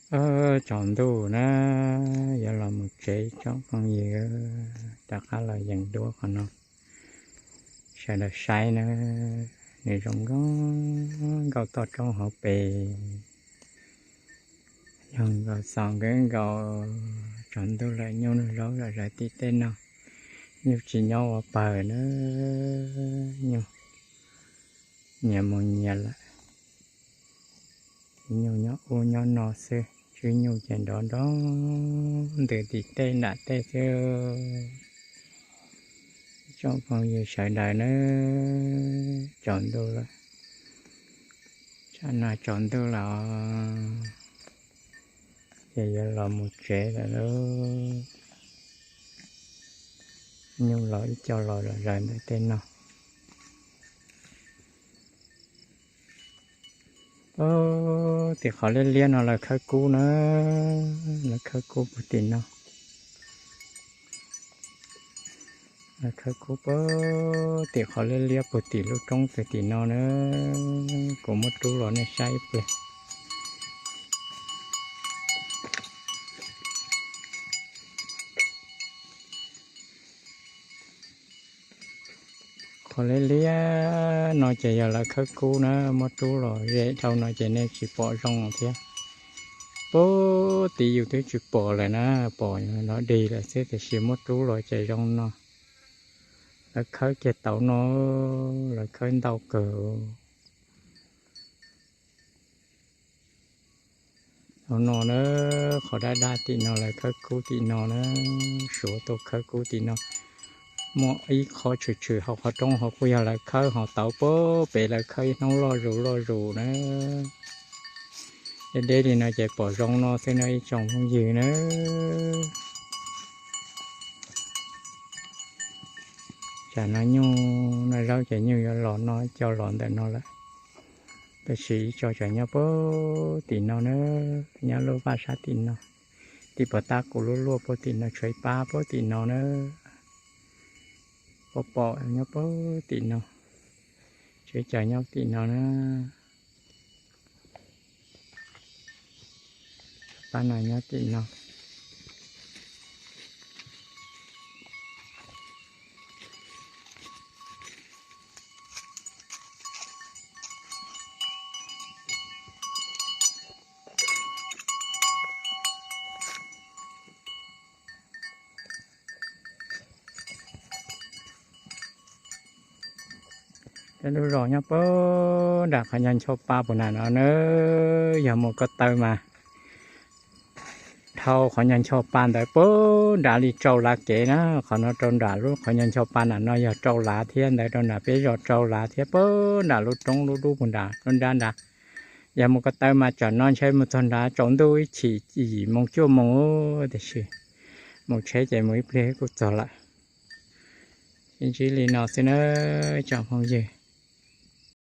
Tsaus ntuj na, yuav los mus tsev tsoom phooj ywg, rov qab los yees duab qhov no, sawv daws saib na, nws zoo nkauj nkauj toj roob hauv pes, yog nkaus xos nkawd nkaus, tsaus ntuj lawm nyuj noj zaub zom zaws tim tej no, nyuj tsis nyob ua pawg na, nyuj nyias mus nyias lawm. Nyuj nyob ub nyob no xwb, tswb nyuj ces nrov nrov ntws tim tej nram tej xwb. Tsoom phooj ywg sawv daws na, tsaus ntuj lawm, tsam no tsaus ntuj lawm os, ces yuav los mus tsev lawm lauj. Nyuj los ib co los zom zaws ntawm tej no. Puag tim qhov liab liab no lawv khawb kub na, lawv khawb kub puag tim no. Lawv khawb kub puag tim qhov liab liab puag tim lub roob puag tim no na. Kuv muab rub los nej saib ib pliag. Qhov liab liab no ces yog lawv khawb kub na, muab rub los ze dhau no ces nej tsis pom zoo thiab. Puag tim yus twb tsis pom lawm na, pom no dig lawm xwb tiam sis muab rub los ces zoo no. Lawv khawb kiag tauv no, lawv khawb ntau kawg. Tauv no na, qhov dab dab tim no lawv khawb kub tim no na, Suav tuaj khawb kub tim no. Muaj ib qho tshwm tshwm hauv qhov roob hauv kuj yog lawv khawb, ho tauv puag pem lawv khawb ib hnub loj zus loj zus na. Deb deb li no ces pom zoo no xwb no ib tsoom phooj ywg na. Tsam no nyuj noj zaub ces nyuj yuav los no, coj los ntawm no lawm. Tab sis ib tsoom tsam nyob puag tim no na, nyob lub vaj sab tim no, tim puag ta kuv lub luaj puag tim no, tshuav ib pab puag tim no na. Pom pom nyob puag tim no, tshuav ib co nyob tim no na. Pab no nyob tim no. Tej lub zos nyob puag nram qhov nyuag ncho pa puag nram no na, yog mus ko taw mas dhau qhov nyuag ncho pa ntawd puag nram li rau lav kev na. Qhov no rau nram lub qhov nyuag ncho pa nram no yog rau lav thiab, ntawd rau nram peb zos rau lav thiab, puag nram lub roob lub dub puag nram lub nrab nrad. Yog mus ko taw mas tsam no ntshe mus txog nrad tsaus ntuj ib chim yim moo cuaj moo, tiam sis mus tsheb ces mus ib pliag kuj txog lawm. Sib ntsib li no xwb na tsoom phooj ywg.